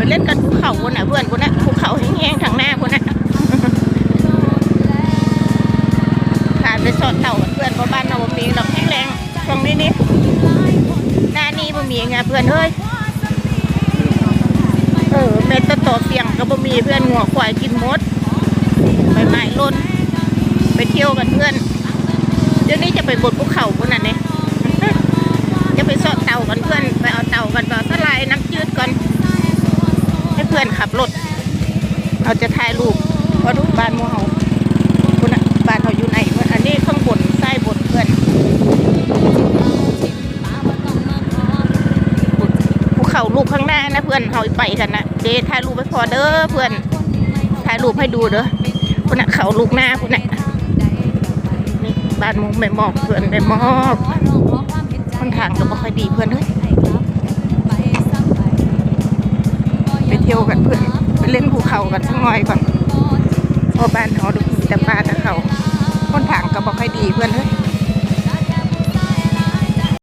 ເຫຼັ້ນກັນພູເຂົາພຸ້ນນະເພື່ອນ ພຸ້ນນະ ພູເຂົາແຮງໆ ທາງໜ້າພຸ້ນນະ. ພາໄປເສາະເຕົາກັນເພື່ອນ ເພາະບ້ານເຮົາບໍ່ມີດອກ ແຫ້ງແລ້ງຊ່ວງນີ້ນີ້ ໜ້ານີ້ບໍ່ມີງາເພື່ອນເອີຍ. ເອີ ແມ່ນຕະຕໍ່ຽງກໍບໍ່ມີເພື່ອນ ງົວຄວາຍກິນໝົດ ໃບໄມ້ຫຼົ່ນ. ໄປທ່ຽວກັນເພື່ອນ ດຽວນີ້ຈະໄປບົນພູເຂົາພຸ້ນນະເດ້ ຈະໄປເສາະເຕົາກັນເພື່ອນ ໄປເອົາເຕົາກັນ ໄປເອົາສາຫຼ່າຍ ນ້ຳຈືດກ່ອນ ໃຫ້ເພື່ອນຂັບລົດ ເຮົາຈະຖ່າຍຮູບ ເພາະທຸກບ້ານໝູ່ເຮົາພຸ້ນນະ ບ້ານເຮົາຢູ່ໃນ ອັນນີ້ຂ້າງບົນ ຊ້າຍບົນເພື່ອນ ພູເຂົາລູກຂ້າງໜ້ານະເພື່ອນ ເຮົາໄປກັນນະ ເດ ຖ່າຍຮູບໃຫ້ພໍ່ເດີເພື່ອນ ຖ່າຍຮູບໃຫ້ດູເດີ ພຸ້ນນະ ເຂົາລູກໜ້າພຸ້ນນະ. ນີ້ບ້ານໝູ່ແມ່ໝອກເພື່ອນ ແມ່ໝອກ ຫົນທາງກໍບໍ່ຄ່ອຍດີເພື່ອນເອີຍ. ໄປທ່ຽວກັນເພື່ອນ ໄປເຫຼັ້ນພູເຂົາກັນຈັກໜ້ອຍກ່ອນ ເພາະບ້ານເຮົາມີແຕ່ປ່າແຕ່ເຂົາ ຫົນທາງກໍບໍ່ຄ່ອຍດີເພື່ອນເອີຍ.